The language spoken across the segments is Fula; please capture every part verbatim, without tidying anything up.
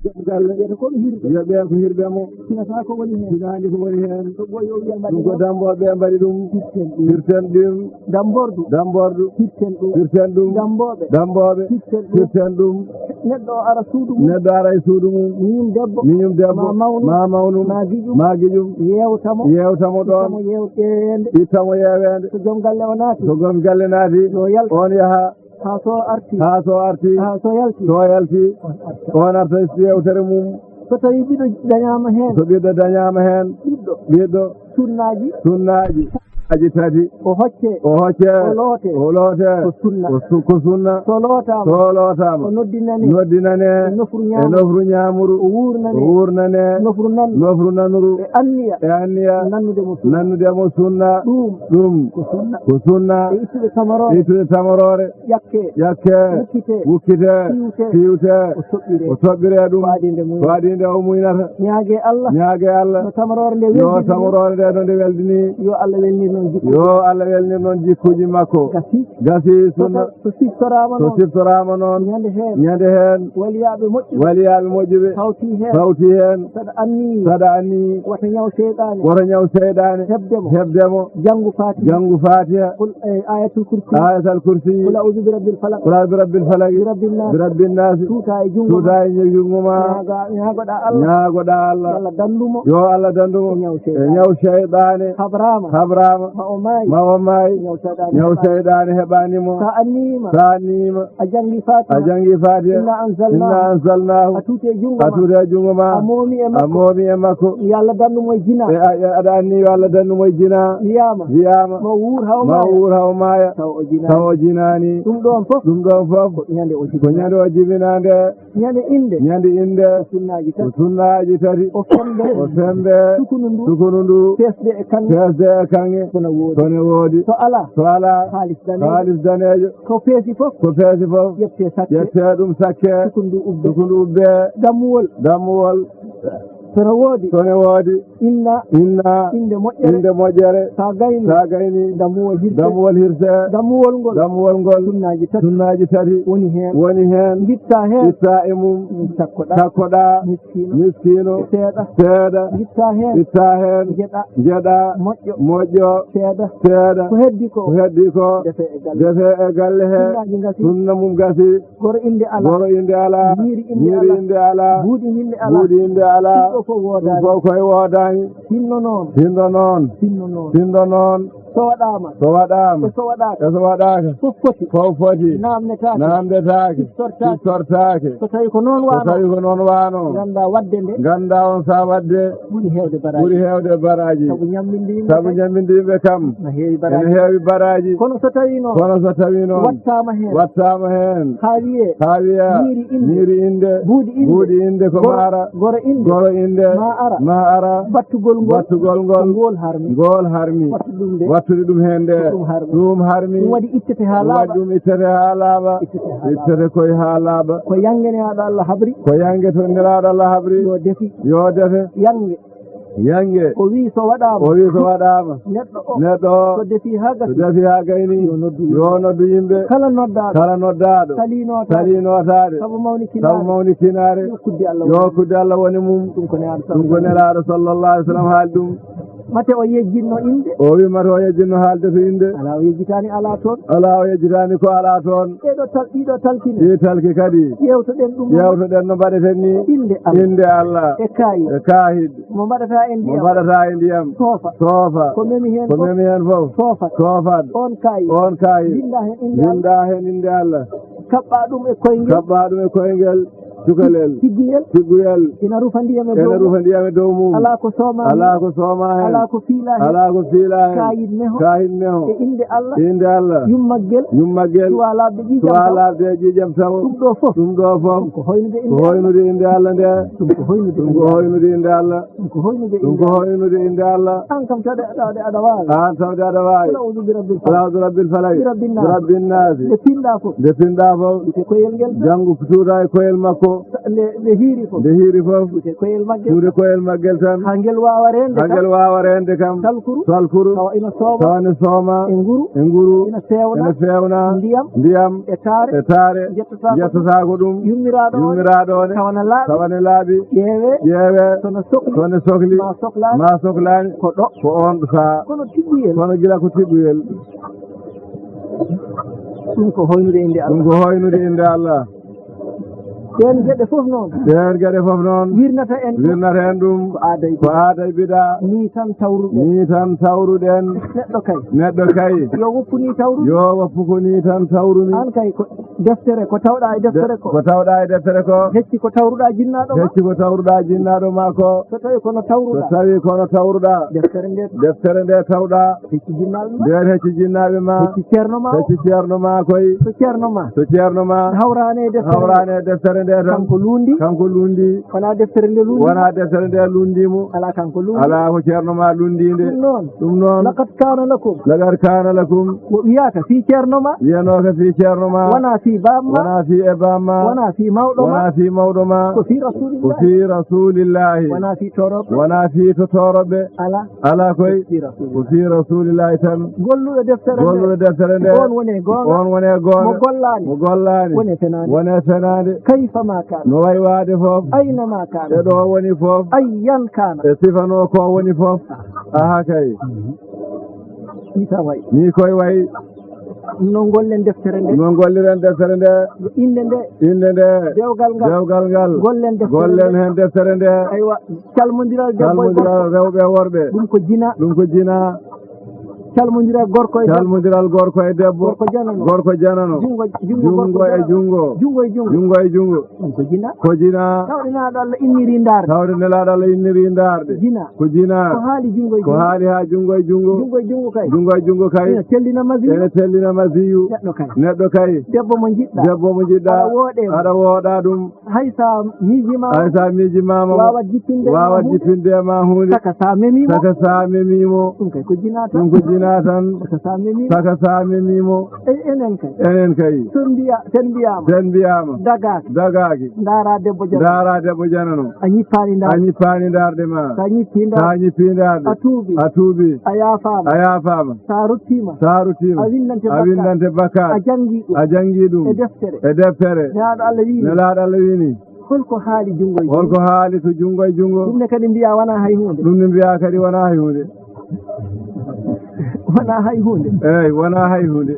Jom galle. Wiyata ko ɓe hirɓe. Yo ɓe ko hirɓe mo. Tinata ko woni heen. Tinaani ko woni heen. Ko ɓooyi o wiya mbaɗi ɗum ko ɗum. Dambooɓe mbaɗi ɗum. Firten ɗum. Firten ɗum. Dambordu. Dambordu. Firten ɗum. Firten ɗum. Dambooɓe. Dambooɓe. Firten ɗum. Firten ɗum. Neɗɗo o ara suudu mum. Neɗɗo ara e suudu mum. Miñum debbo. Miñum debbo. Ma mawnum. Ma mawnum. Ma giƴum. Ma giƴum. Yeewta mo. Yeewta mo ɗoon. Itta mo yeeweende. Itta mo yeeweende. So joom galle o naati. So joom galle naati. Yo yaltu. On yaha. Haa so arti. Haa so arti. Haa so yalti. So yalti. On arta. On arta e yeewtere mum. So tawi ɓiɗɗo dañaama heen. So ɓiɗɗo dañaama heen. Ɓiɗɗo. Ɓiɗɗo. Sunnaaji. Sunnaaji. Aji tati. O hocce. O hocce. O loote. O loote. Ko sunna. Ko su-, ko sunna. So lootaama. So lootaama. O noddinane. Noddinane. E nofru ñaamuru. E nofru ñaamuru. O wuurnane. O wuurnane. Nofru nan. Nofru nanuru. E anniya. E anniya. Nannude mo sunna. Nannude mo sunna. Ɗum. Ɗum. Ko sunna. Ko sunna. E ittude tamoroore. Ittude tamoroore. Ƴakke. Ƴakke. Wukkite. Wukkite. Fiwte. Fiwte. O soɓɓire. O soɓɓire ɗum. Ko adii nde muynata. Ko adii nde o muynata. Ñaage Allah. Ñaage Allah. No tamoroore nde weldini. Yo tamoroore nde no nde weldini. Yo Allah welnir noon jikkuuji. Yo Allah welnir noon jikkuuji makko. Gasi. Gasi sunna. So, so siftoraama noon. So siftoraama noon. Ñande heen. Ñande heen. Waliyaaɓe moƴƴuɓe. Waliyaaɓe moƴƴuɓe. Hawti heen. Hawti heen. Saɗa anni. Saɗa anni. Wata ñaw seyɗaane. Wata ñaw seyɗaane. Heɓde mo. Heɓde mo. Janngu Faatiha. Janngu Faatiha. Qul, eh, Ayatul Kursi. Ayatal Kursi. Qul a'udhu bi rabbil falaq. Qul a'udhu bi rabbil falaq. Bi rabbin nas. Bi rabbin nas. Tuuta e junngo ma. Tuuta e junngo ma. Ñaaga-, ñaagoɗaa Allah. Ñaagoɗaa Allah. Yo Allah danndu mo. Yo Allah danndu mo. E ñaw seyɗaane. E ñaw seyɗaane. Habraama. Habraama. Ma o maayi. Ma o maayi. Ñaw seyɗaane. Ñaw seyɗaane heɓaani mo. Sa anniima. Sa anniima. A janngi Faatiha. A janngi Faatiha. Inna anzalnaahu. Inna anzalnaahu. A tuuti e junngo ma. A tuuti e junngo ma. A moomi e makko. A moomi e makko. Yo Allah danndu mo e jinaa. E a, e aɗa anni yo Allah danndu mo e jinaa. Wiyaama. Wiyaama. Ma wuur haa o maaya. Ma wuur haa o maaya. Tawa o jinaani. Tawa o jinaani. Ɗum ɗoon fof. Ɗum ɗoon fof. Ko ñande o jibinaa. Ko ñande o jibinaa nde. Ñande innde. Ñande innde. Ko sunnaaji tati. Ko sunnaaji tati. O femmbe. O femmbe. Sukunu ndu. Sukunu ndu. Feesde e kaŋŋe. Feesde e kaŋŋe. Kono woodi. Kono woodi. So alaa. So alaa. Haalis daneejo. Haalis daneejo. Ko feesi fof. Ko feesi fof. Ƴettee sakke. Ƴettee ɗum sakke. Sukunu ndu ubbee. Sukunu ubbee. Dammuwol. Dammuwol. Sono woodi. Sono woodi. Inna. Inna. Innde moƴƴere. Innde moƴƴere. Sa gayni. Sa gayni. Dammuwol hirse. Dammuwol hirse. Dammuwol ngol. Dammuwol ngol. Sunnaaji tati. Sunnaaji tati. Woni heen. Woni heen. Ngitta heen. Ngitta e mum. Takkoɗaa. Takkoɗaa. Miskiino. Miskiino. Seeɗa. Seeɗa. Ngitta heen. Ngitta heen. Njeɗa. Njeɗa. Moƴƴo. Moƴƴo. Seeɗa. Seeɗa. Ko heddi ko. Ko heddi ko. Defe e galle. Defe e galle he. Sunnaaji ngasi. Sunna mum gasi. Goro innde alaa. Goro innde alaa. Ñiiri innde alaa. Ñiiri innde alaa. Buuɗi innde alaa. Buuɗi innde alaa. Ɗum ɗo fof woodaani. Ɗum fof koye woodaani. Sinno noon. Sinno noon. Sinno noon. Sinno noon. So waɗaama. So waɗaama. E so waɗaaka. E so waɗaaka. Fof foti. Fof foti. Naamnetaake. Naamnetaake. Siftortaake. Siftortaake. So tawi ko noon waano. So tawi ko noon waano. Nganndaa waɗde nde. Nganndaa on saa waɗde. Ɓuri heewde baraaji. Ɓuri heewde baraaji. Sabu ñammindiiɓe. Sabu ñammindiiɓe kam. No heewi baraaji. Ene heewi baraaji. Kono so tawi noon. Kono so tawi noon. Wattaama heen. Wattaama heen. Haa wiyee. Haa wiyee. Ñiiri innde. Ñiiri innde. Buuɗi innde. Buuɗi innde ko goro, maara. Goro innde. Goro innde. Ma ara. Ma ara. Battugol ngol. Battugol ngol. Ko ngol harmi. Ngol harmi. Wattu ɗum nde. Wattude ɗum heen nde. Ko ɗum harmi. Ɗum harmi. Ɗum waɗi ittete haa laaɓa. Ɗum waɗi ɗum ittete haa laaɓa. Ittete haa laaɓa. Ittete koye haa laaɓa. Ko yannge Nelaaɗo Allah habri. Ko yannge to Nelaaɗo Allah habri. Yo defi. Yo defe. Yannge. Yannge. O wiyi so waɗaama. O wiyi so waɗaama. Neɗɗo o. Neɗɗo o. So defi haa gasi. So defi haa gayni. Yo noddu yimɓe. Yo noddu yimɓe. Kala noddaaɗo. Kala noddaaɗo. Salii nootaade. Salii nootaade. Sabu mawni kinaare. Sabu mawni kinaare. Yo kuddi Allah woni. Yo kuddi Allah woni mum. Ɗum ko Nelaaɗo. Ɗum ko Nelaaɗo sallallahu alaihi wasallam haali ɗum. Mate o yejjitno innde. O wi mate o yejjitno haalde to innde. Alaa o yejjitaani alaa toon. Alaa o yejjitaani ko alaa toon. Ɗeɗo tal-, ɗiɗo talkine. Ɗi talki kadi. Ƴeewtoɗen ɗum. Ƴeewtoɗen no mbaɗeten ni. Innde Allah. Innde Allah. E kaayit. E kaayit. Mo mbaɗata e ndiyam. Mo mbaɗata e ndiyam. Soofa. Soofa. Ko memi heen fof. Ko memi heen fof. Soofat. Soofat. On kaayit. On kaayit. Binnda heen innde Allah. Binnda heen innde Allah. Kaɓɓa ɗum e koyngel. Kaɓɓa ɗum e koyngel. Cukalel. Tigguyel. Tigguyel. Ina rufa ndiyam e dow mum. Ina rufa ndiyam e dow mum. Alaa ko sooma heen. Alaa ko sooma heen. Alaa ko fiila heen. Alaa ko fiila heen. Kaayit meho. Kaayit meho. E innde Allah. Innde Allah. Yummaggel. Yummaggel. Suwa laaɓde ƴiiƴam tawo. Suwa laaɓde ƴiiƴam tawo. Ɗum ɗo fof. Ɗum ɗo fof. Ko hoynude innde Allah. Ko hoynude innde Allah nde. Ɗum ko hoynude innde Allah. Ɗum ko hoynude innde Allah. Ɗum ko hoynude innde Allah. Ɗum ko hoynude innde Allah. Aan kam tawde aɗa, aɗa, aɗa waawi. Aan tawde aɗa waawi. Qul a'udhu bi rabbil falaq. Qul a'udhu bi rabbil falaq. Bi rabbin nas. Bi rabbin nas. Nde pinɗa fof. Nde pinɗa fof. Ƴettee koyel ngel tan. Janngu tuuta e koyel makko. Nde, nde hiiri fof. Nde hiiri fof. Suude koyel maggel. Suude koyel maggel tan. Haa ngel waawa reende kam. Haa ngel waawa reende kam. Talkuru. Talkuru. Tawa ina sooma. Tawa ina sooma. E nguru. E nguru. Ina feewna. Ina feewna. Ndiyam. Ndiyam. E taare. E taare. Njettataako ɗum. Njettataako ɗum. Yummiraaɗo o. Yummiraaɗo o ne. Tawa na laaɓi. Tawa ne laaɓi. Ƴeewee. Ƴeewee. So no sokli. So ne sokli. Ma soklaani. Ma soklaani. Ko ɗo. Ko oon ɗo sahaa. Kono tiɓɓuyel. Kono gila ko tiɓɓuyel. Ɗum ko hoynude innde Allah. Ɗum ko hoynude innde Allah. Ɗeen geɗe fof noon. Ɗeen geɗe fof noon. Wirnata en ɗum. Wirnata en ɗum. Ko aaday. Ko aaday bidaa. Nii tan tawruɗen. Nii tan tawruɗen. Neɗɗo kay. Neɗɗo kay. Yo woppu nii tawrude. Yo woppu ko nii tan tawrumi. Aan kay ko deftere, ko tawɗaa e deftere ko. Ko tawɗaa e deftere ko. Hecci ko tawruɗaa jinnaaɗo ma. Hecci ko tawruɗaa jinnaaɗo ma ko. So tawi kono tawruɗaa. So tawi kono tawruɗaa. Deftere nde. Deftere nde tawɗaa. Hecci jinnaaɓe ma. Ndeen hecci jinnaaɓe ma. Hecci ceerno ma. Hecci ceerno ma koy. So ceerno ma. So ceerno ma. Hawraani e deftere nde. Hawraani e deftere nde tan. Kanko luundi. Kanko luundi. Wonaa deftere nde luundi. Wonaa deftere nde luundi mo. Alaa kanko luundi. Alaa ko ceerno ma luundi nde. Ɗum noon. Ɗum noon. Laqad kaana lakum. Laqad kaana lakum. Ko wiyaaka fii ceerno ma. Wiyanooka fii ceerno ma. Wonaa fii baam ma. Wonaa fii e baam ma. Wonaa fii mawɗo ma. Wonaa fii mawɗo ma. Ko fii Rasuulillaahi. Ko fii Rasuulillaahi. Wonaa fii toorooɓe. Wonaa fii to toorooɓe. Alaa. Alaa koy. Fii Rasuulillaahi. Ko fii Rasuulillaahi tan. Golluɗo deftere nde. Golluɗo deftere nde. Oon woni e goonga. Oon woni e goonga. Mo gollaani. Mo gollaani. Woni e fenaande. Woni e fenaande. Kayfa ma kaana. No wayi waade fof. Ayna ma kaana. E ɗo woni fof. Ayyan kaana. E sifa no ko woni fof. Aha kay. Nii tan wayi. Nii koy wayi. No ngollen deftere nde. No ngolliren deftere nde. Innde nde. Innde nde. Dewgal ngal. Dewgal ngal. Ngollen deftere nde. Ngollen heen deftere nde. Aywa, calmondiral debbo e gorko. Calmondiral rewɓe e worɓe. Ɗum ko jinaa. Ɗum ko jinaa. Calmondiral gorko e debbo. Calmondiral gorko e debbo. Gorko janano. Gorko janano. Junngo, junngo gorko janano. Junngo e junngo. Junngo e junngo. Junngo e junngo. Ɗum ko jinaa. Ko jinaa. Tawde nelaaɗo Allah inniri ndaarde. Tawde nelaaɗo Allah inniri ndaarde. Jinaa. Ko jinaa. Ko haali junngo e junngo. Ko haali haa junngo e junngo. Junngo e junngo kay. Junngo e junngo kay. Ina tellina masiyu. Ina tellina masiyu. Neɗɗo kay. Neɗɗo kay. Debbo mo njiɗɗaa. Debbo mo njiɗɗaa. Aɗa wooɗee mo. Aɗa wooɗaa ɗum. Hay so a miijiima. Hay so a miijimaama mo. Waawat jippinde e ma huunde. Waawat jippinde e ma huunde. Saka so a memii mo. Saka so a memii mo. Ɗum kay ko jinaa tan. Ɗum ko jinaa tan. Saka so a memii mo. Saka so a memii mo. E-, enen kay. Enen kay. So mbiya-, so en mbiyaama. So en mbiyaama. Dagaaki. Dagaaki. Ndaaraa debbo janano. Ndaaraa debbo janano. A ñippaani ndaarde. A ñippaani ndaarde ma. So a ñippii ndaarde. So a ñippii ndaarde. A tuubii. A tuubii. A yaafaama. A yaafaama. So a ruttiima. So a ruttiima. A winndante bakkaat. A winndante bakkaat. A janngii ɗum. A janngii ɗum. E deftere. E deftere. Nelaaɗo Allah wiyi. Nelaaɗo Allah wiyi ni. Holko haali junngo e junngo? Holko haali to junngo e junngo? Ɗum ne kadi mbiyaa wonaa hay huunde. Ɗum ne mbiyaa kadi wonaa hay huunde. Wonaa hay huunde. Eey, wonaa hay huunde.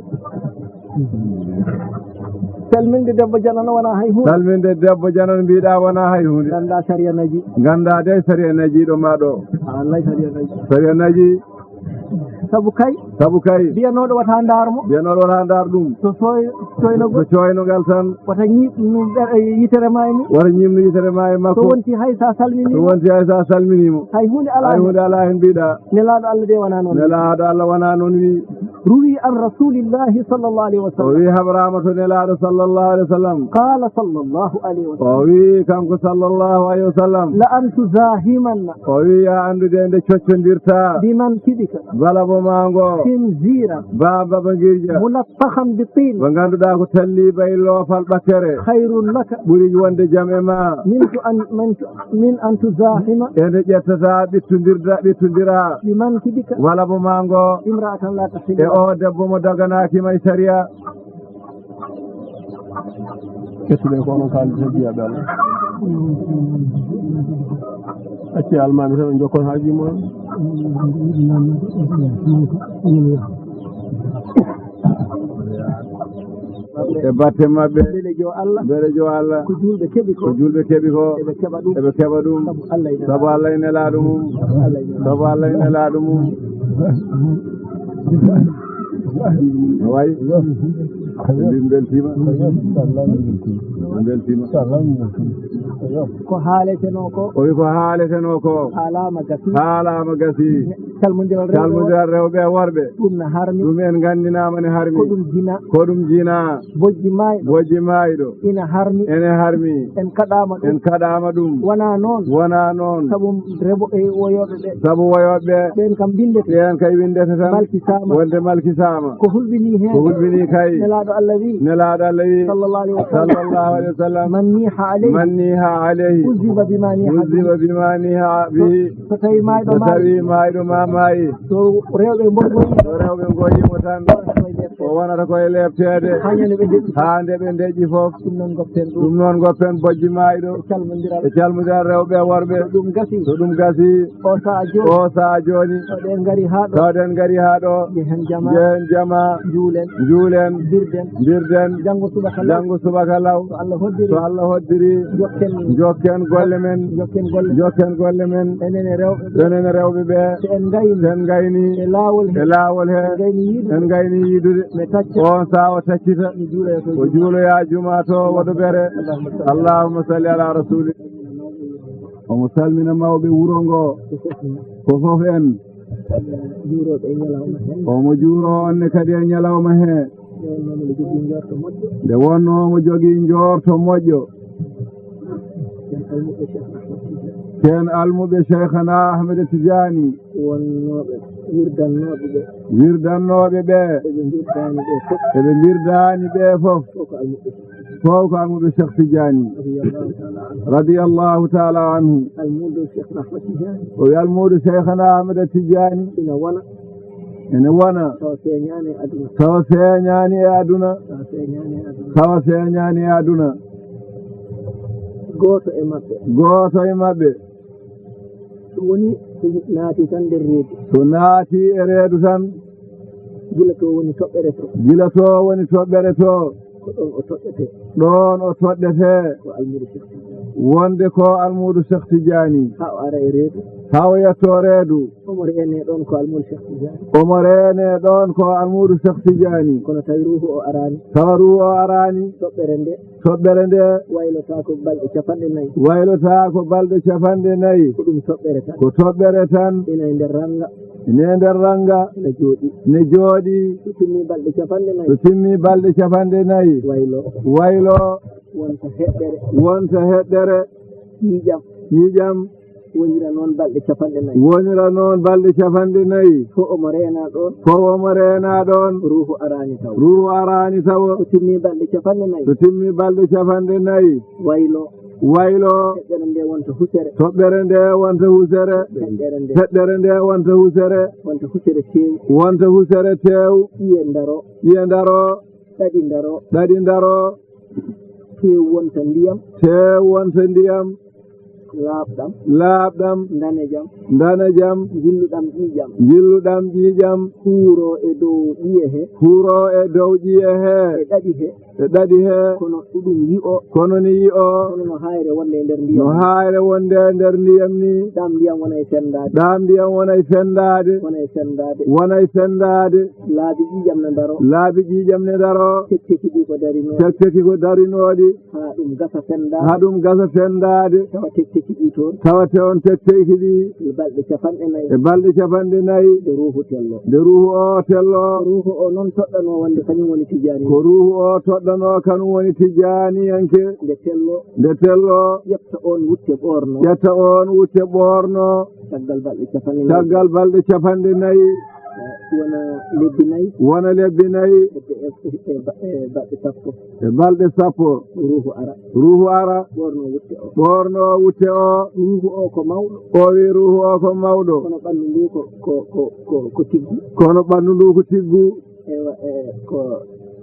Salminde debbo janano wonaa hay huunde. Salminde debbo janano mbiɗa wonaa hay huunde. Nganndaa sariya naji. Nganndaa de sariya najiiɗo ma ɗo. Wallay sariya naji. Sariya naji. Sabu kay. Sabu kay. Biyanooɗo wata ndaar mo. Biyanooɗo wata ndaar ɗum. So sooy-, sooynagol. So sooynangal tan. Wata ñiiɓnu ɓe-, yitere ma e mum. Wata ñiiɓnu yitere ma e makko. So wonti hay sa salminii mo. So wonti hay sa salminii mo. Hay huunde alaa heen. Hay huunde alaa heen mbiɗa. Nelaaɗo Allah de wonaa noon. Nelaaɗo Allah wonaa noon wi. Ruwi an Rasuulillahi sallallahu alayhi wa sallam. O wi haɓraama to Nelaaɗo sallallahu alayhi wa sallam. Qaala sallallahu alayhi wa sallam. O wi kanko sallallahu alayhi wa sallam. La an tuzaahimanna. O wi a anndude nde coccondirta. Bi mankibika. Balabo ma ngo. Khinziran. Ba-, baba ngirja. Mulaffakhan bi tin. Mo ngannduɗaa ko talliba e loofal ɓakkere. Khayrun laka. Ɓuri wonde jam e ma. Min tu an, min tu, min an tuzahima. E nde ƴettata ɓittondirda, ɓittondira. Bi mankibika. Balabo ma ngo. Imra'atan la tahillu. E o debbo mo daganaaki ma e sariya. Kettuɗe ko onon kaaldi tan jiyaaɓe Allah. Acci almaami tan, on jokkon haaji mon. E batte maɓɓe. Mbele jo Allah. Mbele jo Allah. Ko juulɓe keɓi ko. Ko juulɓe keɓi ko. Eɓe keɓa ɗum. Eɓe keɓa ɗum. Sabu Allah e nelaaɗo. Sabu Allah e nelaaɗo mum. Allah e nelaaɗo. Sabu Allah e nelaaɗo mum. No wayi. Min mbeltiima. Min mbeltiima. Ko haaletenoo ko. O wi ko haaletenoo ko. Haalaama gasi. Haalaama gasi. Calmondiral rewɓe e worɓe. Calmondiral rewɓe e worɓe. Ɗum ne harmi. Ɗum en nganndinaama ne harmi. Ko ɗum jina. Ko ɗum jina. Bojji maayɗo. Bojji maayɗo. Ina harmi. Ene harmi. En kaɗaama ɗum. En kaɗaama ɗum. Wonaa noon. Wonaa noon. Sabu rebo-, e woyooɓe ɓe. Sabu woyooɓe ɓe. Ɓeen kam mbinndete. Ɓeen kay winndete tan. Malkisaama. Wonde malkisaama. Ko hulɓinii heen. Ko hulɓinii kay. Nelaaɗo Allah wi. Nelaaɗo Allah wi. Sallallahu alayhi wa sallam. Sallallahu alayhi wa sallam. Man niha alayhi. Man niha alayhi. Uzziba bima niha bihi. Uzziba bima niha bihi. So, so tawi maayɗo So maay. tawi maayɗo ma maayi. So rewɓe mboy ngoyi. So rewɓe ngoyi mo tan. O wonata koye leefteede. Haa nde ɓe ndeƴƴi. Haa nde ɓe ndeƴƴi fof. Ɗum noon ngoppen ɗum. Ɗum noon ngoppen bojji maayɗo. E calmondiral. E calmondiral rewɓe e worɓe. So ɗum gasi. So ɗum gasi. O saha jooni. O saha jooni. Taw ɗen ngari haa ɗo. Taw ɗen ngari haa ɗo. Njehen jama. Njehen jama. Njuulen. Njuulen. Mbirden. Mbirden. Janngo subaka law. Janngo subaka law. So Allah hoddiri. So Allah hoddiri. Njokken. Njokken golle men. Njokken golle. Njokken golle men. Enen e rewɓe ɓe. Enen e rewɓe ɓe. So en ngayni. So en ngayni. E laawol he. E laawol he. En ngayni yiidude. En ngayni yiidude. Mi tacca. On saha o taccita. Mi juuloya to O juuloya juma to waɗo bere. Allahumma salli. Allahumma salli ala rasuli. Omo salmina mawɓe wuro ngo. Ko fof en. Juurooɓe e ñalawma heen. Omo juuro on ne kadi e ñalawma he. Nde wonnoo mo jogii njoorto moƴƴo. Nde wonnoo mo jogii njoorto moƴƴo. Ken almuɓɓe Cheikh Ahmed Tidiane. Ken almuɓɓe Cheikhana Ahmed Tidiane. Wonnooɓe, wirdannooɓe ɓe. Wirdannooɓe ɓe. Eɓe mbirdaani ɓe fof. Eɓe mbirdaani ɓe fof. Fof ko almuɓɓe Cheikh. Fof ko almuɓɓe Cheikh Tidiane. Radiyallahu taala anhu. Radiyallahu taala anhu. Almuudo Cheikh Ahmed Tidiane. O wi almuudo Cheikhana Ahmed Tidiane. Ina wona. Ene wona. Tawa feeñaani e aduna. Tawa feeñaani e aduna. Tawa feeñaani e aduna. Tawa feeñaani e aduna. Gooto e maɓɓe. Gooto e maɓɓe. So woni, so naati tan nder reedu. So naati e reedu tan. Gila to woni toɓɓere to. Gila to woni toɓɓere to. Ko ɗoon o toɗɗetee. Ɗoon o toɗɗetee. Ko almuudo Cheikh Tidiane. Wonde ko almuudo Cheikh Tidiane. Haa o ara e reedu. Haa o yetto reedu. Omo reenee ɗoon ko almuudo Cheikh Tidiane. Omo reenee ɗoon ko almuudo Cheikh Tidiane. Kono tawi ruuhu o araani. Tawa ruuhu o araani. Toɓɓere nde. Toɓɓere nde. Waylotaako balɗe capanɗe nayi. Waylotaako balɗe capanɗe nayi. Ko ɗum toɓɓere tan. Ko toɓɓere tan. Ina e nder rannga. Ina e nder rannga. Ina jooɗi. Ina jooɗi. So timmi balɗe capanɗe nayi. So timmi balɗe capanɗe nayi. Waylo. Waylo. Wonta heɗɗere. Wonta heɗɗere. Ƴiiƴam. Ƴiiƴam. Wonira noon balɗe capanɗe nayi. Wonira noon balɗe capanɗe nayi. Fof omo reena ɗoon. Fof omo reena ɗoon. Ruuhu araani taw. Ruuhu araani taw. So timmi balɗe capanɗe nayi. So timmi balɗe capanɗe nayi. Waylo. Waylo. Toɓɓere nde wonta husere. Toɓɓere nde wonta husere. Feɗɗere nde. Feɗɗere nde wonta husere. Wonta husere teew. Wonta husere teew. Ƴiye ndaro. Ƴiye ndaro. Ɗaɗi ndaro. Ɗaɗi ndaro. Teew wonta ndiyam. Teew wonta ndiyam. Laaɓɗam. Laaɓɗam. Ndanejam. Ndanejam. Njilluɗam ƴiiƴam. Njilluɗam ƴiiƴam. Huuro e dow ƴiye he. Huuro e dow ƴiye he. E ɗaɗi he. E ɗaɗi he. Kono ɗum yi'o. Kono ni yi'o. Kono no haayre wonde e nder ndiyam. No haayre wonde e nder ndiyam ni. Ɗam ndiyam wona e fenndaade. Ɗam ndiyam wona e fenndaade. Wona e fenndaade. Wona e fenndaade. Laabi ƴiiƴam ne ndaro. Laabi ƴiiƴam ne ndaro. Tekteki ɗi ko darinooɗi. Tekteki ko darinooɗi. Haa ɗum gasa fenndaade. Haa ɗum gasa fenndaade. Tawa tekteki ɗi toon. Tawa te on tekteki ɗi. E balɗe capanɗe nayi. E balɗe capanɗe nayi. Nde ruuhu tello. Nde ruuhu o tello. Ruuhu o noon toɗɗanoo wonde kañum woni Tijaani. Ko ruuhu o toɗɗanoo kanum woni Tijaaniyanke. Nde tello. Nde tello. Ƴetta on wutte ɓoorno. Ƴetta on wutte ɓoorno. Caggal balɗe capanɗe nayi. Caggal balɗe capanɗe nayi. Wona lebbi nayi. Wona lebbi nayi. E, e, e, e balɗe sappo. E balɗe sappo. Ruuhu ara. Ruuhu ara. Ɓoorno wutte o. Ɓoorno wutte o. Ruuhu o ko mawɗo. O wi ruuhu o ko mawɗo. Kono ɓanndu ndu ko, ko, ko, ko, ko tiggu. Kono ɓanndu ndu ko tiggu. Ewa, e, ko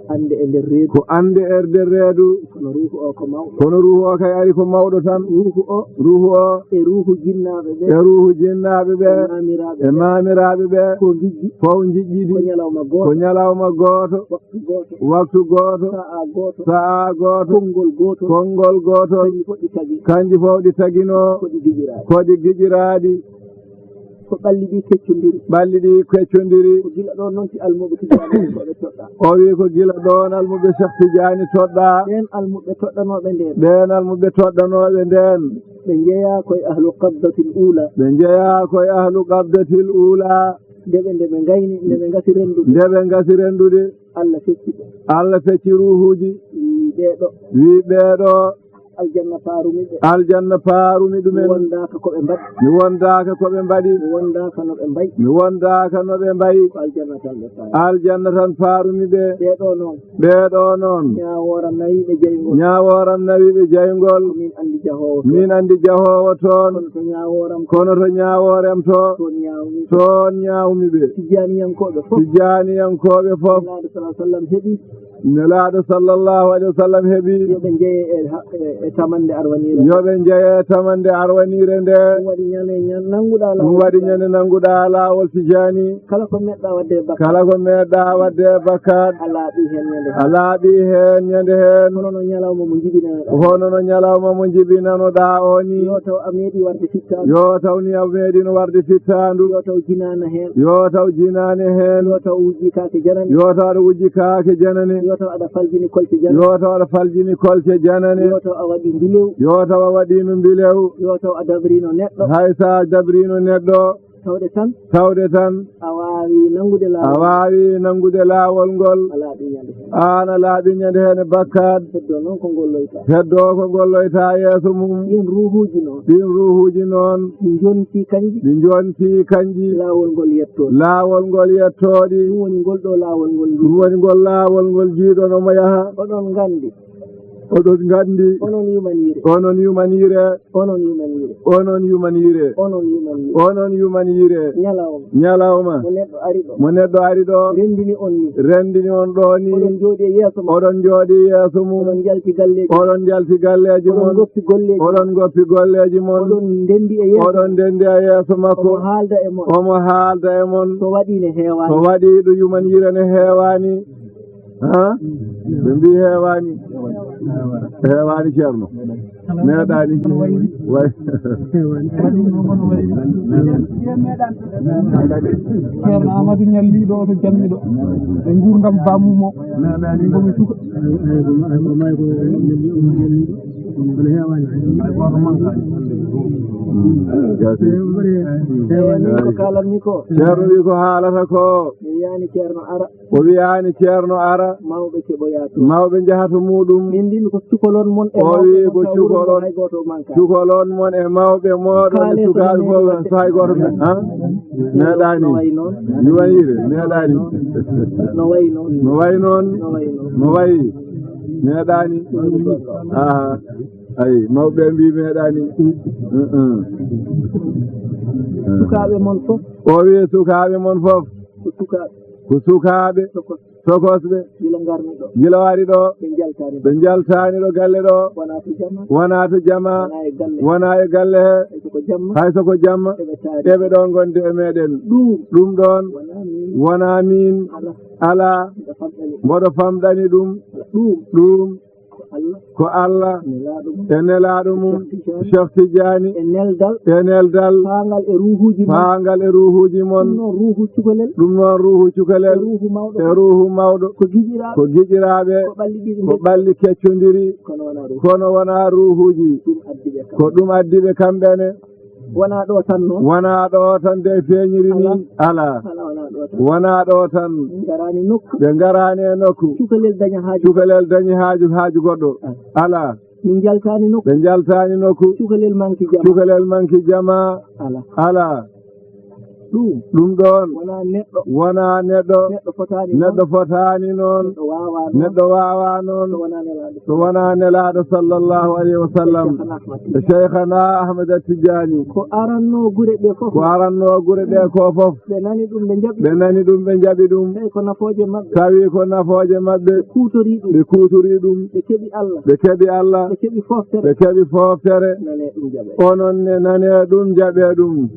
annde e nder reedu. Ko annde e nder reedu. Kono ruuhu o ko mawɗo. Kono ruuhu o kay ari ko mawɗo tan. Ruuhu o. Ruuhu o. E ruuhu jinnaaɓe ɓe. E ruuhu jinnaaɓe ɓe. E maamiraaɓe ɓe. E maamiraaɓe ɓe. Ko njijji. Fof njijjidi. Ko ñalawma gooto. Ko ñalawma gooto. Waktu gooto. Waktu gooto. Sa'a gooto. Sa'a gooto. Konngol gootol. Konngol gootol. Kanji fof ɗi tagi. Kanji fof ɗi taginoo. Ko ɗi gijiraaɗi. Ko ɗi gijiraaɗi. Ko ɓalli ɗi keccondiri. Ɓalli ɗi keccondiri. Ko gila ɗoon noon si almuɓɓe Tijaani ko ɓe toɗɗaa. O wi ko gila ɗoon almuɓɓe Cheikh Tijaani toɗɗaa. Ɓeen almuɓɓe toɗɗanooɓe ndeen. Ɓeen almuɓɓe toɗɗanooɓe ndeen. Ɓe njeyaa koye ahlu qabdatil uula. Ɓe njeyaa koye ahlu qabdatil uula. Nde ɓe, nde ɓe ngayni, nde ɓe ngasi renndude. Nde ɓe ngasi renndude. Allah fecci ɓe. Allah fecci ruuhuuji. Wii ɓee ɗo. Wii ɓee ɗo. Aljanna faarumi ɓe. Aljanna faarumi ɗumen. Mi wondaaka ko ɓe mbaɗi. Mi wondaaka ko ɓe mbaɗi. Mi wondaaka no ɓe mbayi. Mi wondaaka no ɓe mbayi. Ko aljanna tan ɓe faari. Aljanna tan faarumi ɓe. Ɓee ɗo noon. Ɓee ɗo noon. Ñaawooram nawi ɓe jeyngol. Ñaawooram nawi ɓe jeyngol. Ko min anndi jahoowo toon. Min anndi jahoowo toon. Kono to ñaawooram. Kono to ñaawooram to. Toon ñaawmi. Toon ñaawmi ɓe. Tijjaaniyankooɓe fof. Tijjaaniyankooɓe fof. Nelaaɗo sallallahu alaihi wasallam heɓi. Nelaaɗo sallallahu alaihi wasallam heɓi. Yo ɓe njeye e ha-, e, e tamannde arwaniire. Yo ɓe njeye e tamannde arwaniire nde. Ɗum waɗi ñande ñan-, nannguɗaa ɗum laawol waɗi Tijjaani. Ñande nannguɗaa laawol Tijjaani. Kala ko meeɗɗaa waɗde e bakkaat. Kala ko meeɗɗaa waɗde e bakkaat. A laaɓi heen ñande heen. A laaɓi heen ñande heen. Hono no ñalawma mo njibinanoɗaa. Hono no ñalawma mo njibinanoɗaa o ni. Yo taw a meeɗi warde fittaandu. Yo taw ni a meeɗino warde fittaandu. Yo taw jinaana heen. Yo taw jinaane heen. Yo taw wujji kaake janane. Yo taw aɗa wujji kaake janane. Yo taw aɗa faljini kolce janane. Yo taw aɗa faljini kolce janane. Yo taw a waɗi mbilew. Yo taw a waɗiino mbilew. Yo taw a dabriino neɗɗo. Hay so a dabriino neɗɗo. Tawde tan. Tawde tan. A waawi nanngude laawol. A waawi nanngude laawol ngol. A laaɓi ñande heen. Aan a laaɓi ñande heen e bakkaat. Heddoo noon ko ngolloytaa. Heddoo ko ngolloytaa yeeso mum. Ɗiin ruuhuuji noon. Ɗiin ruuhuuji noon. Ɗi njontii kanji. Ɗi njontii kanji. Laawol ngol yettoo. Laawol ngol yettoo ɗi. Ɗum woni ngol ɗo laawol ngol. Ɗum woni ngol laawol ngol jiiɗon omo yaha. Oɗon nganndi. Oɗon nganndi. Onon yumaniire. Onon yumaniire. Onon yumaniire. Onon yumaniire. Onon yumaniire. Onon yumaniire. Ñalawma. Ñalawma. Mo neɗɗo ari ɗo. Mo neɗɗo ari ɗo. Renndini on ni. Renndini on ɗo ni. Oɗon njooɗi e yeeso mum. Oɗon njooɗi e yeeso mum. Oɗon njalti galleeji. Oɗon njalti galleeji mon. Oɗon ngoppi golleeji. Oɗon ngoppi golleeji mon. Oɗon ndenndi e yeeso. Oɗon ndenndi e yeeso makko. Omo haalda e mon. Omo haalda e mon. So waɗi ne heewaani. So waɗi ɗo yumaniire ne heewaani. Ha? Ɓe mbii heewaani. Heewaani, Ceerno. Meeɗaani. Way. Ceerno Amadou Ñalli ɗo to Jammi ɗo. E nguurndam baamu mo. Min ko mi suka. Ko kaalatmi ko. Ceerno wi ko haalata ko. Mi wiyaani Ceerno ara. O wiyaani Ceerno ara. Mawɓe keɓoyaa toon. Mawɓe njaha to muuɗum. Min mbiimi ko cukalon mon e o mawɓe wii mon ko taw wuro ngo cukalon, hay gooto mankaani. Cukalon mon e mawɓe mooɗon e sukaaɓe fof, so hay gooto men, ha? Meeɗaani. No wayi noon. Yumaniire, meeɗaani. No wayi noon. No wayi noon. No wayi noon. No wayi. Meeɗaani. Aha. Ay, mawɓe mbii meeɗaani. Mm, mm. Sukaaɓe mon fof. O wii sukaaɓe mon fof. Ko sukaaɓe. Ko sukaaɓe. Tokos. Tokosɓe. Gila ngarmi ɗo. Gila wari ɗo. Ɓe njaltaani. Ɓe njaltaani ɗo galle ɗo. Wonaa to jama. Wonaa to jama. Wonaa e galle. Wonaa e galle he. Hay so ko jamma. Hay so ko jamma. Eɓe taari. Eɓe ɗo ngondi e meeɗen. Ɗum. Ɗum ɗoon. Wonaa min. Wonaa min. Alaa. Alaa. Mboɗo famɗani. Mboɗo famɗani ɗum. Alaa. Ɗum. Ɗum. Ko Allah. Ko Allah. Nelaaɗo mum. E nelaaɗo mum. Cheikh Tidiane. Cheikh Tidiane. E neldal. E neldal. Faangal e ruuhuuji mon. Faangal e ruuhuuji mon. Ɗum noon ruuhu cukalel. Ɗum noon ruuhu cukalel. E ruuhu mawɗo. E ruuhu mawɗo. Ko giƴiraaɓe. Ko giƴiraaɓe. Ko ɓalli ɗiɗi. Ko ɓalli keccondiri. Kono wonaa ruuhu. Kono wonaa ruuhuuji. Ɗum addi ɓe kam. Ko ɗum addi ɓe kamɓe ne. Wonaa ɗo tan noon. Wonaa ɗo tan de feeñiri ni. Alaa. Alaa. Alaa, wonaa ɗo tan. Wonaa ɗo tan. Ɓe ngaraani nokku. Ɓe ngaraani e nokku. Cukalel daña haaju. Cukalel dañi haaju, haaju goɗɗo. Alaa. Alaa. Min njaltaani nokku. Ɓe njaltaani nokku. Cukalel manki jama. Cukalel manki jama. Alaa. Alaa. Ɗum. Ɗum ɗoon. Wonaa neɗɗo. Wonaa neɗɗo. Neɗɗo fotaani noon. Neɗɗo fotaani noon. Neɗɗo waawaa noon. Neɗɗo waawaa noon. So wonaa nelaaɗo. So wonaa nelaaɗo sallallahu alayhi wa sallam. Cheikhana Ahmad Tidiane. E Cheikhana Ahmad Tidiane. Ko arannoo gure ɗe fof. Ko arannoo gure ɗe ko fof. Ɓe nani ɗum, ɓe njaɓi. Ɓe nani ɗum, ɓe njaɓi ɗum. Tawi ko nafooje maɓɓe. Tawi ko nafooje maɓɓe. Ɓe kuutorii ɗum. Ɓe kuutorii ɗum. Ɓe keɓi Allah. Ɓe keɓi Allah. Ɓe keɓi fooftere. Ɓe keɓi fooftere. Nane ɗum jaɓe. Onon ne nane ɗum, jaɓe ɗum.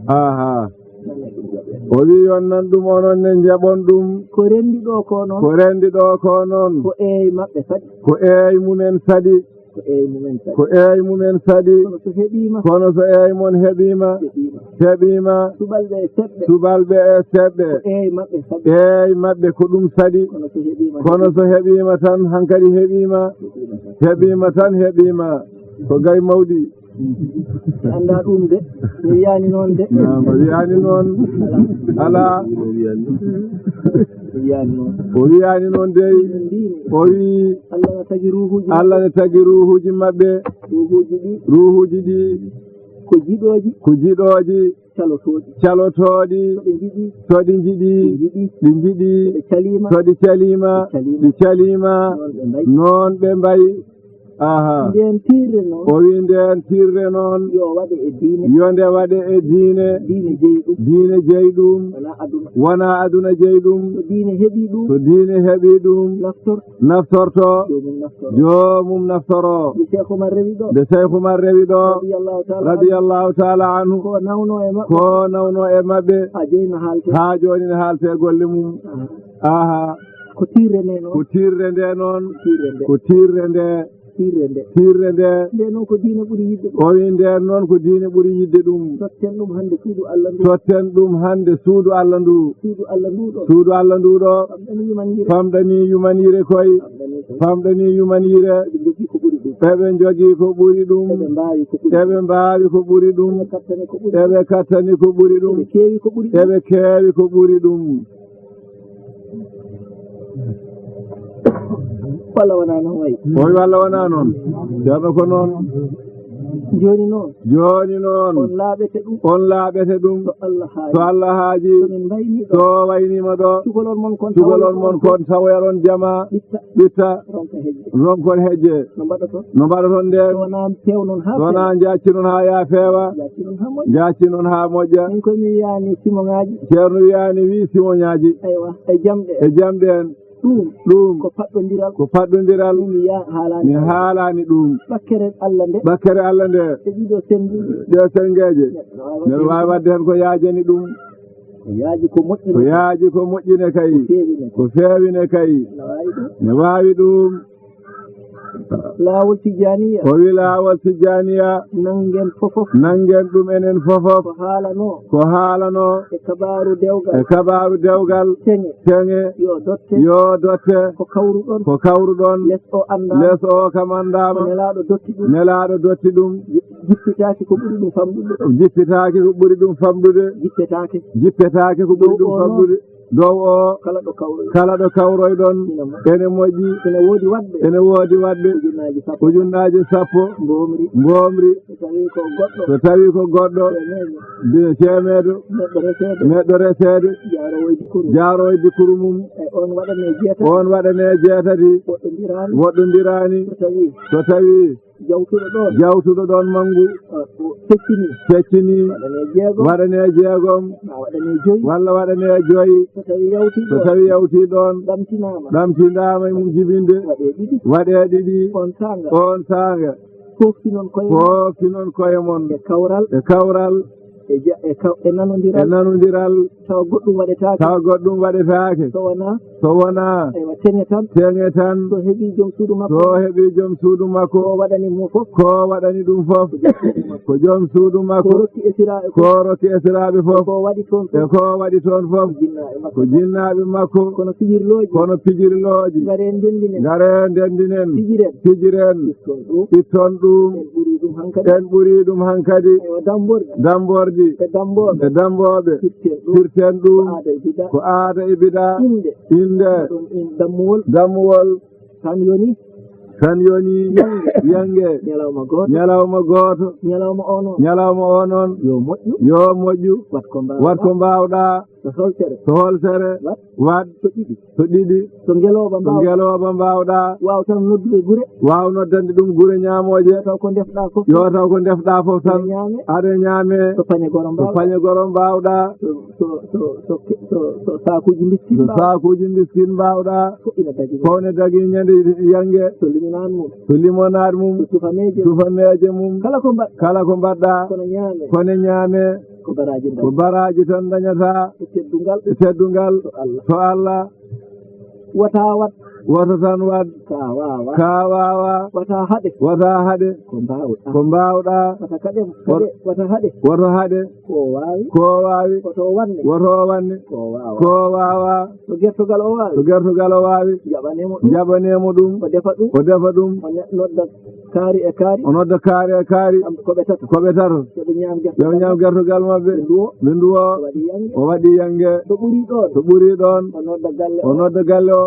Aha. Nane ɗum jaɓe. O wi on nan ɗum, onon ne njaɓon ɗum. Ko renndi ɗo ko noon. Ko renndi ɗo ko noon. Ko eey maɓɓe saɗi. Ko eey mumen saɗi. Ko eey mumen saɗi. Ko eey mumen saɗi. Kono so heɓiima. Kono so eey mon heɓiima. Heɓiima. Heɓiima. Subalɓe e seɓɓe. Subalɓe e seɓɓe. Ko eey maɓɓe saɗi. Eey maɓɓe ko ɗum saɗi. Kono so heɓiima. Kono so heɓiima tan hankadi heɓiima. Heɓiima tan. Heɓiima tan heɓiima. Ko gay mawɗi. Mi anndaa ɗum de. Mi wiyaani noon de. Naam, o wiyaani noon. Alaa. Mi wiyaani noon. O wiyaani noon dey. Min mbiimi. O wii, Allah ne tagi ruuhuuji maɓɓe. Allah ne tagi ruuhuuji maɓɓe. Ruuhuuji ɗi. Ruuhuuji ɗi. Ko jiɗooji. Ko jiɗooji. Calotooɗi. Calotooɗi. So ɗi njiɗi. So ɗi njiɗi. Ɗi njiɗi. Ɗi njiɗi. So ɗi caliima. So ɗi caliima. Ɗi caliima. Ɗi caliima. Noon ɓe mbayi. Noon ɓe mbayi. Aha. Ndeen tiirre noon. O wii ndeen tiirre noon. Yo waɗe e diine. Yo nde waɗe e diine. Diine jeyi ɗum. Diine jeyi ɗum. Wonaa aduna. Wonaa aduna jeyi ɗum. So diine heɓii ɗum. So diine heɓii ɗum. Naftorto. Naftorto. Joomum naftoro. Joomum naftoro. Nde Cheikh Oumar rewi ɗo. Nde Cheikh Oumar rewi ɗo. Radiyallahu ta'ala anhu. Radiyallahu ta'ala anhu. Ko nawnoo e maɓɓe. Ko nawnoo e maɓɓe. Haa jooni no haalte. Haa jooni no haalte golle mum. Aha. Aha. Ko tiirre nde noon. Ko tiirre nde noon. Tiirre nde. Ko tiirre nde. Tiirre nde. Tiirre nde. Nde noon ko diine ɓuri yiɗde ɗum. O wii ndeen noon ko diine ɓuri yiɗde ɗum. Totten ɗum hannde suudu Allah ndu. Totten ɗum hannde suudu Allah ndu. Suudu Allah ndu ɗo. Suudu Allah ndu ɗo. Famɗani yumaniire. Famɗani yumaniire koy. Famɗani ko. Famɗani yumaniire. Eɓe njogii ko ɓuri ɗum. Eɓe njogii ko ɓuri ɗum. Eɓe mbaawi ko ɓuri ɗum. Eɓe mbaawi ko ɓuri ɗum. Eɓe kattani ko ɓuri ɗum. Eɓe kattani ko ɓuri ɗum. Eɓe keewi ko ɓuri ɗum. Eɓe keewi ko ɓuri ɗum. Walla wonaa noon wayi? O wii walla wonaa noon. Ceerno ko noon. Jooni noon. Jooni noon. On laaɓete ɗum. On laaɓete ɗum. So Allah haaji. So Allah haaji. So min mbaynii ɗo. So wayniima ɗo. Cukalon mon kon. Cukalon mon kon tawoyron jama. Ɓitta. Ɓitta. Ronka hejje. Ronkon hejje. No mbaɗoton? No mbaɗoton ndeen? So wonaa peewnon haa feewa. So wonaa njaaccinon haa yaa feewa. Njaaccinon haa moƴƴa. Njaaccinon haa moƴƴa. Min koy mi wiyaani simoŋaaji. Ceerno wiyaani wii simoŋaaji. Eywa, e jamɗe. E jamɗe en. Ɗum. Ɗum. Ko paɗɗondiral. Ko paɗɗondiral. Ɗum mi ya-, haalaani. Mi haalaani ɗum. Ɓakkere Allah nde. Ɓakkere Allah nde. E ɗiɗo sennduuji. Ɗe senngeeje. Neɗɗo waawa waɗde heen ko yaajani ɗum. Ko yaaji ko moƴƴi. Ko yaaji ko moƴƴi ne kay. Ko feewi ne kay. Ko feewi ne kay. Ne waawi ɗum. Ne waawi ɗum. Laawol Tijjaaniya. O wii laawol Tijjaaniya. Nanngen fofof. Nanngen ɗum enen fofof. Ko haalanoo. Ko haalanoo. E kabaaru dewgal. E kabaaru dewgal. Teŋe. Teŋe. Yo dotte. Yo dotte. Ko kawruɗon. Ko kawruɗon. Les o anndaama. Les o kam anndaama. Ko Nelaaɗo dotti ɗum. Nelaaɗo dotti ɗum. Ji-, jippitaaki ko ɓuri ɗum famɗude. Jippitaaki ko ɓuri ɗum famɗude. Jippetaake. Jippetaake ko ɓuri ɗum famɗude. Dow o noon. Dow o. Kala ɗo kawroy. Kala ɗo kawroyɗon. Ina moƴƴi. Ene moƴƴi. Ene woodi waɗɓe. Ene woodi waɗɓe. Ujunnaaji sappo. Ujunnaaji sappo. Mboomri. Mboomri. So tawii ko goɗɗo. So tawii ko goɗɗo. Teemeejo. Bine teemeedo. Neɗɗo reseede. Neɗɗo reseede. Jaaroowo e dikkuru. Jaaroowo e dikkuru mum. E on waɗanee jeetati. On waɗanee jeetati. Woɗɗondiraani. Woɗɗondiraani. So tawii. So tawii. Jawtuɗo ɗoon. Jawtuɗo ɗoon manngu. Ah, o feccini. Feccini. Waɗanee jeegom. Waɗanee jeegom. Maa waɗanee joyi. Walla waɗanee joyi. So tawii yawtii ɗoon. So tawii yawtii ɗoon. Ɗamtinaama. Ɗamtinaama e mum jibinde. Waɗee ɗiɗi. Waɗee ɗiɗi. On saanga. On saanga. Fooftinon koye mon. Fooftinon koye mon. E kawral. E kawral. E ja-, e kaw-, e nanondiral. E nanondiral. Tawa goɗɗum waɗetaake. Tawa goɗɗum waɗetaake. So wonaa. So wonaa. Eywa, teŋe tan. Teŋe tan. So heɓii joom suudu makko. So heɓii joom suudu makko. Ko waɗani mo fof. Ko waɗani ɗum fof. Ko joom suudu makko. Ko joom suudu makko. Ko rokki esiraaɓe fof. Ko rokki esiraaɓe fof. Ko waɗi toon fof. E ko waɗi toon fof. Ko jinnaaɓe makko. Ko jinnaaɓe makko. Kono pijirlooji. Kono pijirlooji. Ngaree ndenndinen. Ngaree ndenndinen. Pijiren. Pijiren. Itton ɗum. Itton ɗum. En ɓurii ɗum hankadi. En ɓurii ɗum hankadi. Eywa, dammborɗi. Dammborɗi. E dammbooɓe. E dammbooɓe. Firten ɗum. Firten ɗum. Ko aada e bidaa. Ko aada e bidaa. Innde. Innde. Ɗum in-, dammuwol. Dammuwol. Tan yoni. Tan yoni. Yange. Yange. Ñalawma gooto. Ñalawma gooto. Ñalawma o noon. Ñalawma o noon. Yo moƴƴu. Yo moƴƴu. Wat ko mbaawɗaa. Wat ko mbaawɗaa. So holtere. So holtere. Wat. Waɗ. So ɗiɗi. So ɗiɗi. So ngelooba. So mbaawɗaa. Ngelooba mbaawɗaa. Waaw tan noddude gure. Waaw noddande ɗum gure ñaamooje. Yo taw ko ndefɗaa fof. Yo taw ko ndefɗaa fof tan. Aɗa ñaame. Aɗa ñaame. So pañe goro. So mbaawɗaa. Pañe goro mbaawɗaa. So, so, so, so, so, so saakuuji mbiskit. So mbaawɗaa. Saakuuji mbiskit mbaawɗaa. Fof ina dagi. Fof ne dagi ñande yange. So limonade mum. So limonade mum. So tufameeje. Tufameeje mum. Kala ko mbaɗ-. Kala ko mbaɗɗaa. Kono ñaame. Kono ñaame. Ko baraaji ndañata. Ko baraaji tan ndañata. E teddungal. E teddungal. To Allah. To Allah. Wata waɗ. Wata tan waɗ. Ka waawa. Ka waawa. Wata haɗe. Wata haɗe. Ko mbaawɗaa. Ko mbaawɗaa. Wata kaɗe. Wat-. Kaɗe. Wata haɗe. Wata haɗe. Ko waawi. Ko waawi. Woto waɗne. Woto waɗne. Ko waawa. Ko waawa. So gertogal o waawi. So gertogal o waawi. Jaɓanee mo ɗum. Jaɓanee mo ɗum. O defa ɗum. O defa ɗum. O ne-, nodda. Kaari e kaari. O nodda kaari e kaari. Kamɓe ko ɓe tato. Ko ɓe tato. Yo ɓe ñaam gertogal. Yo ɓe ñaam gertogal maɓɓe. Ɓe nduwo. Ɓe nduwo. O waɗi yannge. O waɗi yannge. Ɗo ɓuri ɗoon. Ɗo ɓuri ɗoon. O nodda galle. O nodda galle o.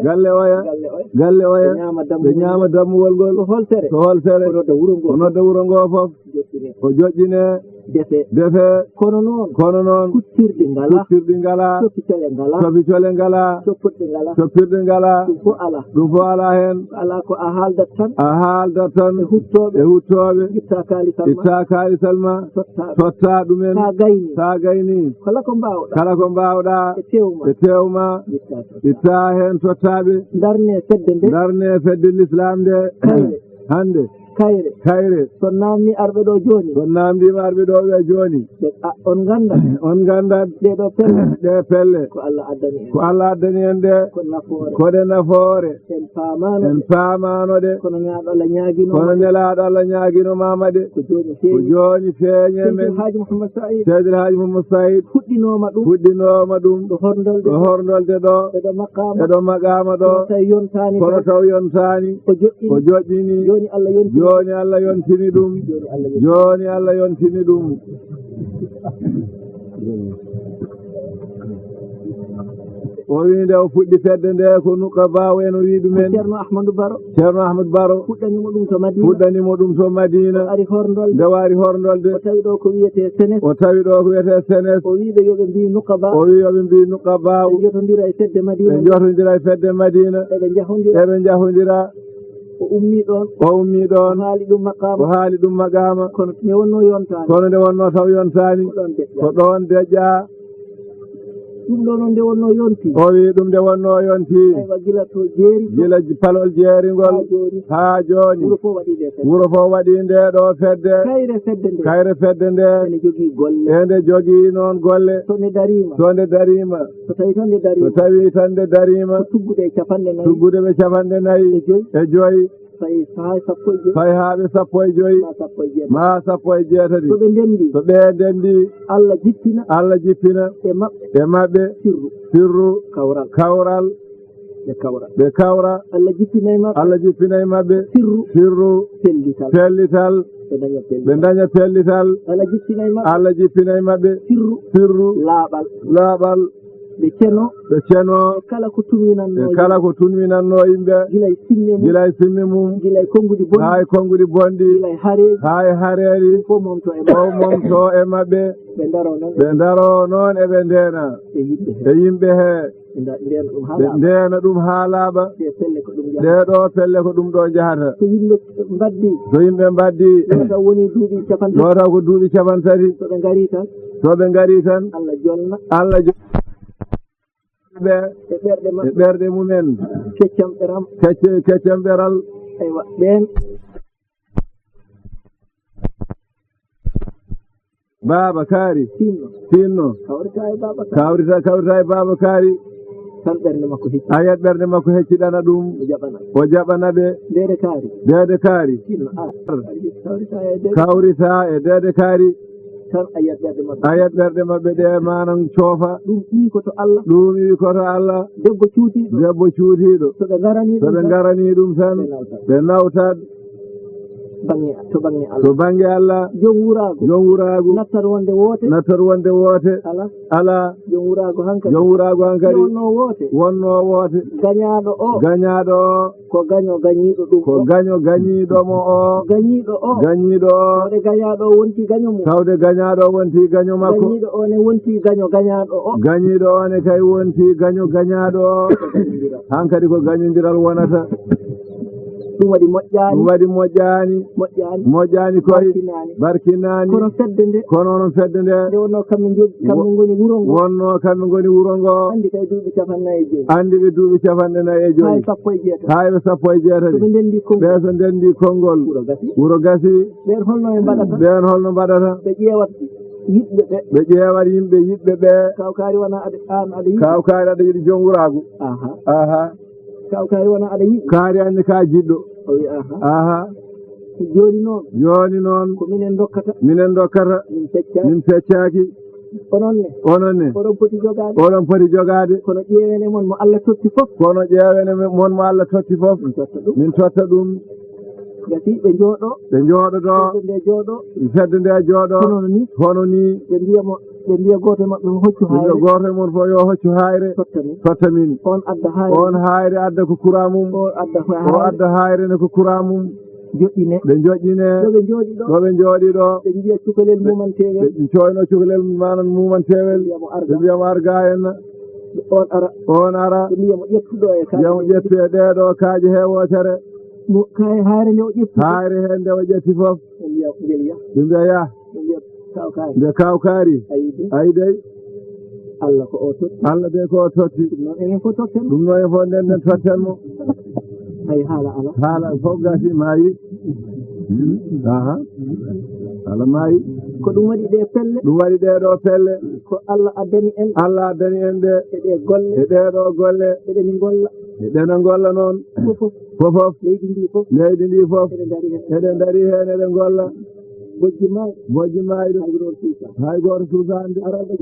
Galle oya. Galle oya. Galle oya. Ɓe ñaama dammuwol. Ɓe ñaama dammuwol ngol. Ko holtere? Ko holtere? O nodda wuro ngoo. O nodda wuro ngoo fof. Joɗɗine. O joɗɗine. Defe. Defe. Kono noon. Kono noon. Kuccirɗi ngalaa. Kuccirɗi ngalaa. Coppicole ngalaa. Coppicole ngalaa. Coppirɗe ngalaa. Coppirɗe ngalaa. Ɗum fof alaa. Ɗum fof alaa heen. Alaa ko a haaldat tan. A haaldat tan. E huttooɓe. E huttooɓe. Itta kaalisal ma. Itta kaalisal ma. Totta. Totta ɗumen. Sa gayni. Sa gayni. Kala ko mbaawɗaa. Kala ko mbaawɗaa. E teew ma. E teew ma. Itta. Itta heen tottaaɓe. Ndarne fedde nde. Ndarne fedde Lislaam nde. Kayre. Hannde. Kayre. Kayre. So naamni arɓe ɗo jooni. So naamndiima arɓe ɗo ɓe jooni. Ɓe, a, on nganndat. On nganndat. Ɗee ɗo pelle. Ɗee pelle. Ko Allah addani en. Ko Allah addani en ɗe. Ko nafoore. Ko ɗe nafoore. En paamaano ɗe. En paamaano ɗe. Kono Nelaaɗo Allah ñaagino. Kono Nelaaɗo Allah ñaagino maama ɗe. Ko jooni feeñi. Ko jooni feeñi e men. Seydi El Haaji Muhammad Saïd. Seydi El Haaji Muhammad Saïd. Fuɗɗinooma ɗum. Fuɗɗinooma ɗum. Ɗo horndolde. Ɗo horndolde ɗo. E ɗo maqaama. E ɗo maqaama ɗo. Kono tawi yontaani. Kono taw yontaani. O joɗɗini. O joɗɗini. Jooni Allah yontini. Jooni Allah yontini ɗum. Jooni Allah yontini. Jooni Allah yontini ɗum. O wii nde o fuɗɗi fedde nde ko nuqabaaw en o wii ɗumen. Ceerno Ahmadu Baro. Ceerno Ahmadu Baro. Fuɗɗanimo ɗum to Madina. Fuɗɗanimo ɗum to Madina. O ari horndolde. Nde o ari horndolde. O tawi ɗo ko wiyetee Senes. O tawi ɗo ko wiyetee Senes. O wii ɓe yo ɓe mbii nuqabaaw. O wii yo ɓe mbii nuqabaaw. Ɓe njotondira e fedde Madina. Ɓe njotondira e fedde Madina. Eɓe njahondira. Eɓe njahondira. O ummii ɗoon. O ummii ɗoon. O haali ɗum maqaama. O haali ɗum maqaama. Kono nde wonnoo yontaani. Kono nde wonnoo taw yontaani. Ko ɗoon deƴƴaa. Ko ɗoon deƴƴaa. Ɗum ɗoo noon nde wonnoo yontii. O wii ɗum nde wonnoo yontii. Aywa, gila to jeeri to. Gila j-, palol jeeri ngol. Haa jooni. Haa jooni. Wuro fof waɗii nde fedde. Wuro fof waɗii nde ɗo fedde. Kayre fedde nde. Kayre fedde nde. Ene jogii golle. Ene jogii noon golle. So nde dariima. So nde dariima. So tawii tan nde dariima. So tawii tan nde dariima. Ko tuggude e capanɗe nayi. Tuggude ɓe capanɗe nayi. E joyi. E joyi. Fayi haa sappo e joyi. Fayi haa ɓe sappo e joyi. Maa sappo e jeetati. Maa sappo e jeetati. So ɓe ndenndii. So ɓe ndenndii. Allah jippina. Allah jippina. E maɓɓe. E maɓɓe. Sirru. Sirru. Kawral. Kawral. Ɓe kawra. Ɓe kawra. Allah jippina e maɓɓe. Allah jippina e maɓɓe. Sirru. Sirru. Pellital. Pellital. Ɓe ndaña pellital. Ɓe ndaña pellital. Allah jippina e maɓɓe. Allah jippina e maɓɓe. Sirru. Sirru. Laaɓal. Laaɓal. Ɓe ceno. Ɓe ceno. E kala ko tunwinannoo. E kala ko tunwinannoo yimɓe. Gila e simme mum. Gila e simme mum. Gila e konnguɗi bonɗi. Haa e konnguɗi bonɗi. Gila e hareeji. Haa e hareeji. Fof momto e maɓɓe. Fof momto e maɓɓe. Ɓe ndaroo noon. Ɓe ndaroo noon eɓe ndeena. E yimɓe he. E yimɓe he. Ɓe nda-, ndeena ɗum haa laaɓa. Ɓe ndeena ɗum haa laaɓa. Ɗee pelle ko ɗum njahata. Ɗee ɗoo pelle ko ɗum ɗoo njahata. So yimɓe mbaɗdii. So yimɓe mbaɗdii. Ɗo taw woni duuɓi capanɗe tati. Ɗo taw ko duuɓi capanɗe tati. So ɓe ngarii tan. So ɓe ngarii tan. Allah jolna. Allah jo-, ɓe. E ɓerɗe maɓɓe. E ɓerɗe mumen. Keccam ɓeram. Kecce-, keccam ɓeral. Aywa, ɓeen. Baaba Kaari. Tinno. Tinno. Kawrita e Baaba Kaari. Kawrita, kawrita e Baaba Kaari. Tan ɓernde makko hecci. A yiyat ɓernde makko hecciɗana ɗum. O jaɓana. O jaɓana ɓe. Ndeede Kaari. Ndeede Kaari. Tinno, a. Kawrita e Ndeede. Kawrita e Ndeede Kaari. Tan a yiyat ɓerɗe maɓɓe. A yiyat ɓerɗe maɓɓe ɗe manan coofa. Ɗum iwi ko to Allah. Ɗum iwi ko to Allah. Debbo cuutiiɗo. Debbo cuutiiɗo. So ɓe ngaranii ɗum tan. So ɓe ngaranii ɗum tan. Ɓe nawtat. Ɓe nawtat. Bannge, to bannge Allah. To bannge Allah. Joom wuraagu. Joom wuraagu. Nattat wonde woote. Nattat wonde woote. Alaa. Alaa. Joom wuraagu hankadi. Joom wuraagu hankadi. Wonnoo woote. Wonnoo woote. Gañaaɗo o. Gañaaɗo o. Ko gaño gañiiɗo ɗum o. Ko gaño gañiiɗo mo o. Gañiiɗo o. Gañiiɗo o. Tawde gañaaɗo o wonti gaño mum. Tawde gañaaɗo o wonti gaño makko. Gañiiɗo o ne wonti gaño gañaaɗo o. Gañiiɗo o ne kay wonti gaño gañaaɗo o. Ko gañondiral. Hankadi ko gañondiral wonata. Ɗum waɗi moƴƴaani. Ɗum waɗi moƴƴaani. Moƴƴaani. Moƴƴaani koy. Barkinaani. Barkinaani. Kono fedde nde. Kono onon fedde nde. Nde wonnoo kamɓe njogi, kamɓe ngoni wuro ngo. Wonnoo kamɓe ngoni wuro ngo. Anndi kay duuɓi capanɗe nayi e joyi. Anndi ɓe duuɓi capanɗe nayi e joyi. Haa e sappo e jeetati. Haa e sappo e jeetati. So ɓe ndenndi konngol. Ɓe so ndenndi konngol. Wuro gasi. Wuro gasi. Ɓeen holno ɓe mbaɗata? Ɓeen holno mbaɗata? Ɓe ƴeewat yiɗɓe ɓe. Ɓe ƴeewat yimɓe yiɗɓe ɓe. Kaw Kaari wona aɗa, aan aɗa yiɗi. Kaw Kaari aɗa yiɗi joom wuraagu. Aha. Aha. Kaw Kaari wona aɗa yiɗi. Kaari anni ka jiɗɗo. O wi, aha. Aha. Jooni noon. Jooni noon. Ko minen ndokkata. Minen ndokkata. Min peccaaki. Min peccaaki. Onon ne. Onon ne. Oɗon poti jogaade. Oɗon poti jogaade. Kono ƴeewen e mon mo Allah totti fof. Kono ƴeewen e mon mo Allah totti fof. Min totta ɗum. Min totta ɗum. Gasi ɓe njooɗo. Ɓe njooɗo ɗo. Fedde nde jooɗo. Fedde nde jooɗo. Hono ni. Hono ni. Ɓe mbiya mo, ɓe mbiya gooto e maɓɓe, "Hoccu ɓe mbiya haayre." Gooto e mon fof, "Yo hoccu haayre. Totta min. Totta min." On adda haayre. On haayre adda ko kura mum. O adda ko O haayre. Adda haayre ne ko kura mum. Joɗɗine. Ɓe joɗɗine. Ɗo ɓe njooɗi ɗo. Ɗo ɓe njooɗi ɗo. Ɓe njiya cukalel Ɓe, mumantewel. Ɓe coyno cukalel manan mumantewel. Ɓe mbiya mo arga. Ɓe mbiya mo arga en. On ara. On ara. Ɓe mbiya mo ƴettu ɗo e kaaƴe. Mbiya mo ƴettu e ɗee ɗo kaaƴe he wootere. Mo kaay haayre nde o ƴetti. Haayre he nde o ƴetti fof. Ɓe mbiya ngel yah. Ɓe mbiya yah. Ɓe mbiya kaw kaari. Mbiya kaw kaari. Ayi de. Ayi dey. Allah ko o totti. Allah de ko o totti. Ɗum noon enen fof totten. Ɗum noon en fof nden nden totten mo. Ayi haala ala. Haala fof gasi maayi. Aha. Haala maayi. Ko ɗum waɗi ɗe pelle. Ɗum waɗi ɗee ɗo pelle. Ko Allah addani en. Allah addani en ɗe. E ɗe golle. E ɗee ɗo golle. Eɗen ngolla. Eɗen ngolla noon. Fof fof. Fof fof. Leydi ndi fof. Leydi ndi fof. Eɗen ndari heen. Eɗen ndari heen, eɗen ngolla. Bojji maay. Bojji maay ɗum. Hay gooto suusa. Hay gooto suusaande. Arooɓe.